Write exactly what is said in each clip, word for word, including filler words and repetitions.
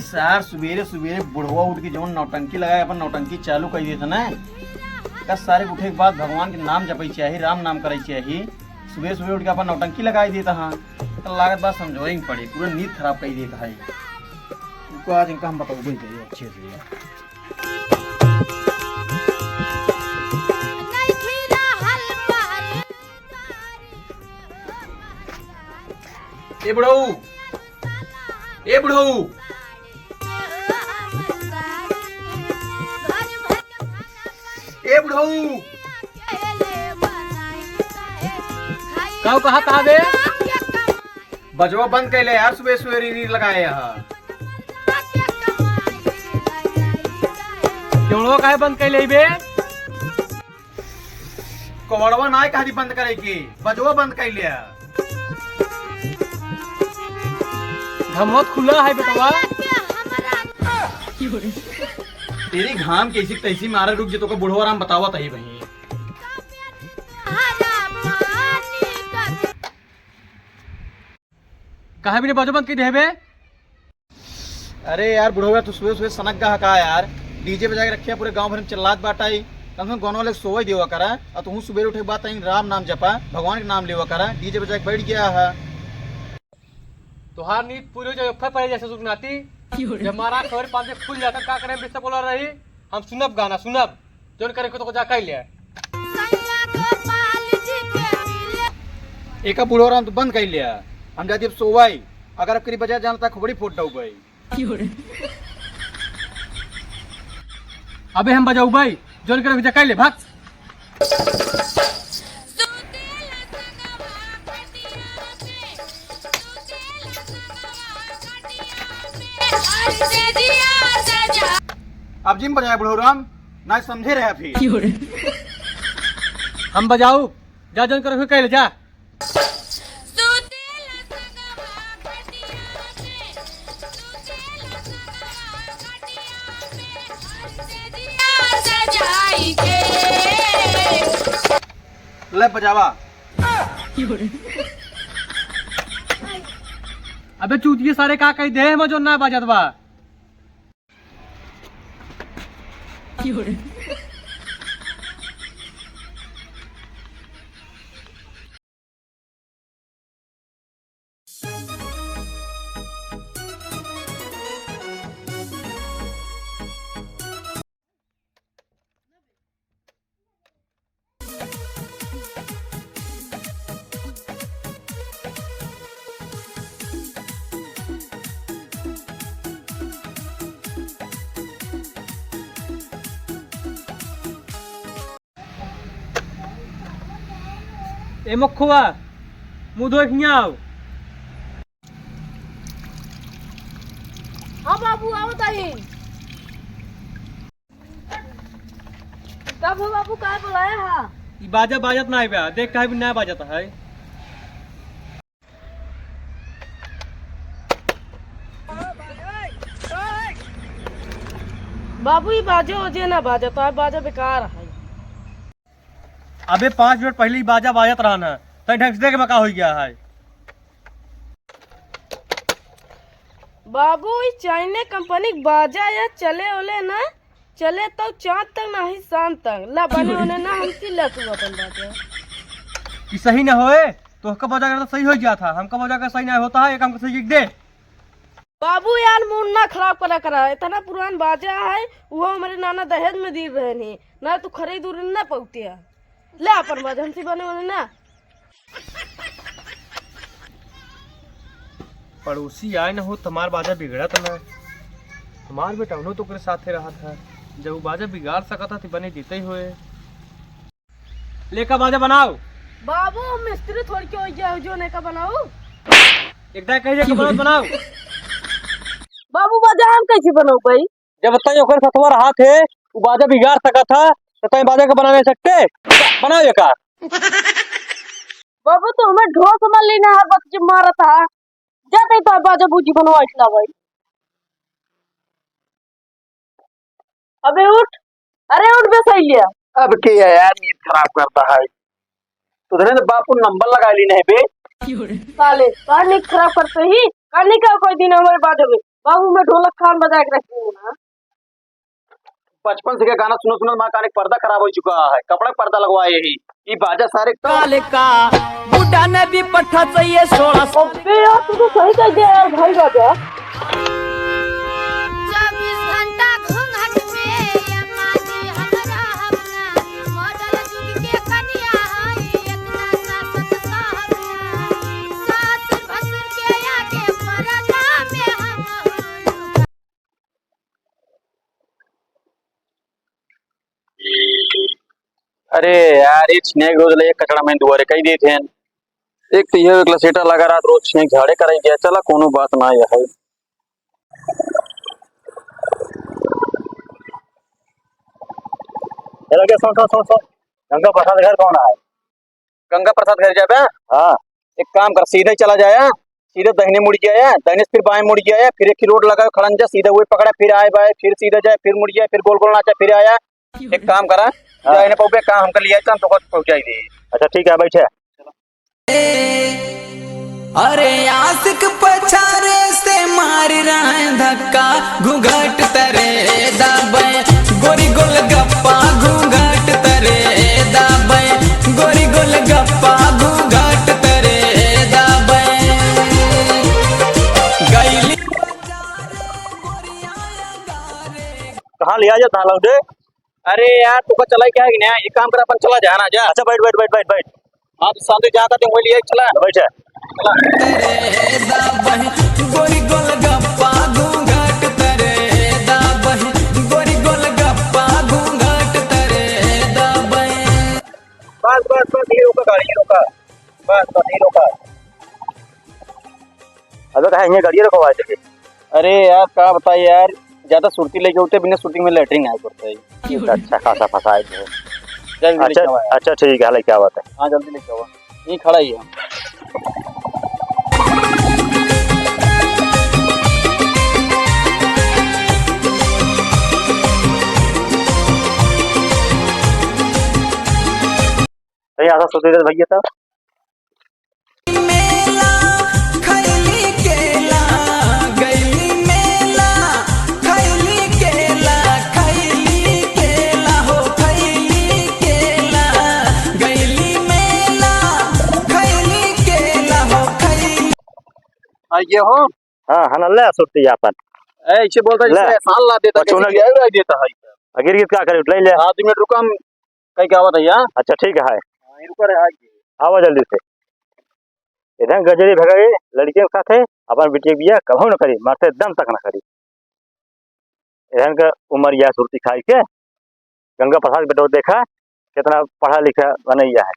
सार, सुबेरे सुबेरे बुढ़वा उठ के जौन नौटंकी लगाए, अपन नौटंकी चालू कर देत है ना। का सारे उठे के बाद भगवान के नाम जपे चाही, राम नाम करे चाही। सुबेरे सुबेरे उठ के अपन नौटंकी लगाए देत है, तो लागत बात समझावे के पड़ी, पूरा नींद खराब कर देत है। इनको आज इनका हम बताओ अच्छे से। ए बुढ़ऊ, ए बुढ़ऊ, ए बुढ़ऊ। का कहत हा बे? बजवा बंद कैले यार, सुबह सुबह रीरी लगाए हा। क्यों काहे बंद कैले बे? कवड़वा नाय कहती बंद करे के, बजवा बंद कर लिया। घमोत खुला है बेटवा। तेरी घाम कैसी तैसी मारे, रुक जे, तोका बुढ़वा राम बतावत है बहिन। काहे बिना बजवा बंद कर दे बे? अरे यार बुढ़वा, तू सुबह सुबह सनक गा का यार, डीजे बजा के रखिया, पूरे गांव भर में चिल्लात बाटा ही। कम से कम गाँव वाले के सोवई देवा करा, और तू सुबह उठे के बाद तनी राम नाम जपा, भगवान के नाम लेवा करा, डीजे बजा के बैठ गया है। तोहार नींद पूरी हो जाए, अफर पड़े जैसे सुख नाती। जब हमारा खबर पाँच बजे खुल जाता, का करे बिस्तर बोला रही, हम सुनब गाना, सुनब। जौन करे को तो जा कर ले। एका बुढ़वा राम तो बंद कर लिया, हम जाती अब सोवाई, अगर अब करी बजा जानता खोपड़ी फोड़ दऊ भाई। अबे हम बजाऊ भाई, जौन करे जा कर ले, भाग। अब जिम बजाए बुढ़ऊ राम, ना समझे रहे फिर। हम बजाऊ, जा जौन करे कर ले जा। ले बजावा। अबे चूतिए सारे का कही दे, हम जो ना बाजत बा। ए मखुआ, मुँह धोए के हियाँ आओ। हाँ बाबू, आओ ताई। कब हो बाबू, काहे बुलाया हा? ई बाजा बाजत ना बा, देख काहे भी ना बाजत है। बाबू, ई बाजे ओजे ना बाजत है, बाजा बेकार है। अबे पाँच मिनट पहले ही बाजा बाजत रहा ना, तै ढंग से देख में का हो गया है। बाबू, ई चाइना कंपनी के बाजा या चले ओले ना, चले तो चाँद तक नाही शाम तक। ला बने ओने ना हमसे, ला तू अपन बाजा। ई सही ना होए, तो हमका बाजा करता सही हो गया था, हमका बाजा का सही ना होता है, एक हमको सही दे। बाबू यार, मूड ना खराब करा करा, इतना पुरान बाजा है, वो हमारे नाना दहेज में दी रहे नहीं, ना तू खरीद उरीद ना पौते है। ले अपन बाजा, हमसे बने वाले ना। पड़ोसी आए न हो, तुम्हार बाजा बिगड़ा था ना। हमार बेटा उन्हों तो ओकरे साथे रहा था, जब वो बाजा बिगाड़ सका था तो बने देते ही होए। लेका बाजा बनाओ। बाबू, हम मिस्त्री थोड़ी के हो गया, जो ने का बनाओ। एक दाई कह दे कि बनाओ, बनाओ। बाबू, बाजा हम कैसे बनाओ भाई? जब तई ओकर सथवा रहा थे, वो बाजा बिगाड़ सका था, तो तई बाजा के बना नहीं सकते? बनाओ ये का। बाबू, तो हमें ढोस मल लेना है, बच्चे मारा था। जा तई तो बाजा बूजी बनवा इतना भाई। अबे उठ, अरे उठ बे सैलिया। अब के है यार, नींद खराब करता है। तो धरे बापू नंबर लगा ली नहीं बे। साले, का नींद खराब करते ही? का नहीं का कोई दिन हमारे बाजो में? बाबू, मैं ढोलक खान बजा के रखती हूँ ना। बचपन से के गाना सुनत सुनत हमार कान के पर्दा खराब होइ चुका है, कपड़ा के पर्दा लगवाए ही। ई बाजा सारे का काले का बुढ़ा ने भी पट्ठा चाहिए सोलह सौ। अबे यार, तू तो सही कह दिया यार भाई राजा। चउबीस घंटा घूंघट में ये माँ जी हम रहब ना, मॉडल जुग के कनिया हई, इतना सासत सहब ना, सासुर भसुर के आगे पर्दा में हम होई। अरे यार, ये छिनिया के रोज ले कचड़ा में दुआरे कई देत हैं। एक तो ये एक लसेटा लगा रात रोज छिनिया झाड़े कराई गया। चला, कोनो बात ना है। चला के सुन, सुन, सुन, सुन। गंगा प्रसाद घर कौन है? गंगा प्रसाद घर जाबे? हाँ। एक काम कर, सीधे चला जाया, सीधे दाहिने मुड़ जाया, दाहिने से फिर बाएं मुड़ जाया, फिर एक ही रोड लगा, खड़न जा, सीधे वही पकड़ा, फिर आए बाएं, फिर सीधे जाए, फिर मुड़ जाए, फिर गोल गोल नाचा, फिर आया। एक काम करा, हाँ। दाहिने पहुँचे, काम हमका लिया, हम तो पहुँचाई दे। अच्छा, ठीक है, बैठे। अरे आशिक पछारे से मार रहा है धक्का, घूंघट तरे दाबे, गोरी गोलगप्पा घूंघट तरे दाबे, गोरी गोलगप्पा घूंघट तरे दाबे। गैली कहाँ लिया जाता है लौंडे? अरे यार, तू का चलाई क्या है कि नहीं? एक काम कर, अपन चला जा ना, जा। अच्छा, बैठ, बैठ, बैठ, बैठ, बैठ। हाँ, तो शांति जहाँ का तुम वही लिए चला। बैठ जा। चला। तरे दाबही, गोरी गोलगप्पा घूंघट तरे दाबही, गोरी गोलगप्पा घूंघट तरे दाबही। बस, बस, बस, ये रोका गाड़ी, ये रोका। बस, बस, ये रोका। अबे कहा, इन्हें गाड़िया रखवाए थे। अरे यार, का बताई यार, ज्यादा सुरती लेके होते, बिना सुरती में लेटरिन आए पड़ता है। अच्छा, खासा फंसाए थे। जल्दी अच्छा, लेके आओ यार। अच्छा, ठीक है, लेके आओ। हाँ, जल्दी लेके आओ, यहीं खड़ा ही है। नहीं, ऐसा सुरती दे भैया था। मेला खैली केला, गैली मेला, खैली केला, खैली केला हो, खैली केला, गैली मेला, खैली केला हो, खैली। आ, ये हो? हाँ, हनल्ले सुरती आपन। ए, इसे बोलता है, ले। इसे एहसान ला देता, बच्चों कैसे ने गिराए उड़ाए देता है। अगिर गीत का करे, उठ ले, ले। हाँ, दो मिनट रुका, हम कहीं क्या बताइए, हाँ? अच्छा, ठीक है। हाँ, ये रुका रहे, आइए। आवा जल्दी से। इधर गजरी भगाई लड़कियों के साथे, अपन बिटिया बिया कभो न करी, मरते दम तक न करी। इधर का उमर या सुरती खाई के, गंगा प्रसाद बेटो देखा, कितना पढ़ा लिखा बनैया है।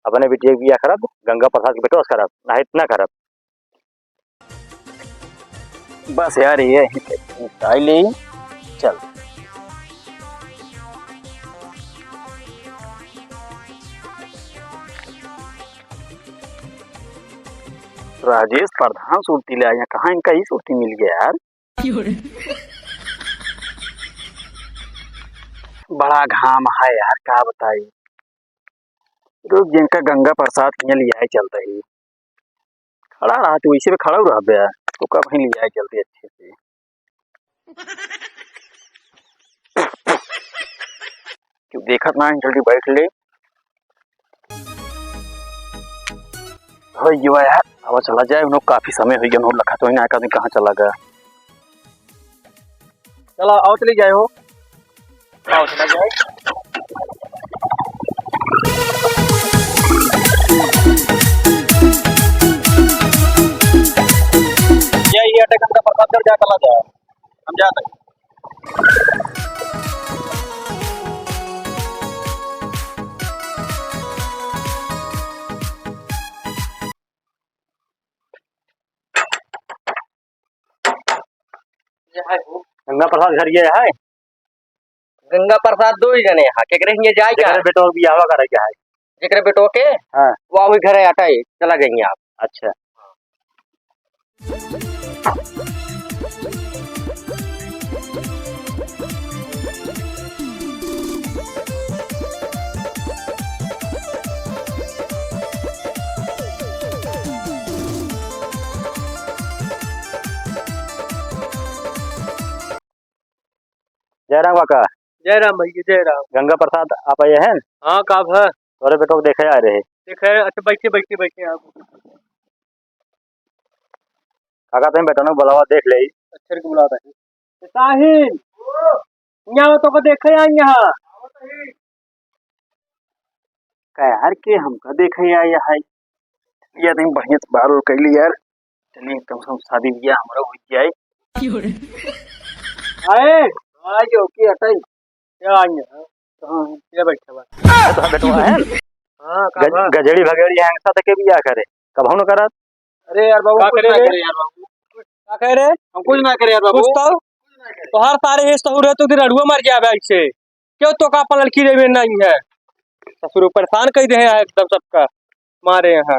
अपने बिटिया बिया करब, गंगा प्रसाद के बेटो से करब, नहीं इतना करब। बस यार, ये निकाल ले, चल। राजेश प्रधान सुरती ले आया, कहाँ इनका ये सुरती मिल गया यार? बड़ा घाम है यार, का बताई। रुक, जिनका गंगा प्रसाद के लिए लियाए चलता ही। खड़ा रहा तू, इसी पे खड़ा रह बे। तो कब ही लियाए चलते अच्छे से। क्यों देखत ना है, जल्दी बैठ ले। हो युवा यार, अब चला जाए, उन्हों काफी समय हो गया, उन्हों लखा तो ही ना, आदमी कहाँ चला गया। चला, आओ, चली जाए हो। आओ, चला जाए। ये, ये आटे घंटा प्रसाद कर जा, चला जाए। हम जाते हैं। गंगा प्रसाद घर ये है? गंगा प्रसाद दो ही जने हैं, केकरे हियाँ जाए क्या? जेकरे बेटो बियाहवा करे क्या है? जेकरे बेटो के? हाँ। वो अभी घरे आटा है, चला गई आप। अच्छा। जय राम काका। जय राम भैया, जय राम। गंगा प्रसाद आप आए हैं? हाँ, का भा? तोरे बेटो को देखे आए रहे। देखे, अच्छा, बैठिए, बैठिए, बैठिए आप। काका, तुम बेटो ने बुलावा, देख ले। अच्छा, रुक, बुलावा था। साहिल, यहाँ तो को देखे आई यहाँ। का यार, के हमका देखे आया है? ये दिन बढ़िया से बाल उल कैली यार। चलिए, कम से कम शादी ब्याह हमरो हो जाए। अरे, आ जाओ, की हटाई? क्या आई है? हाँ, ये बैठा बा। ये तो बेटवा है। हाँ, का गज-, बा? गजेड़ी भगेड़ी है, ऐसा तो के बियाह करे, कबहू न करत। अरे यार बाबू, का कुछ करे ना रे? करे यार बाबू। का करे रे? हम कुछ ना करे यार बाबू। कुछ तो? तोहार सारे ये सहूर है तो कि रड़ुआ मर गया बैग से। क्यों तो का अपन लड़की देवे नहीं है? ससुर परेशान कर दे हैं एकदम सबका, मारे हैं।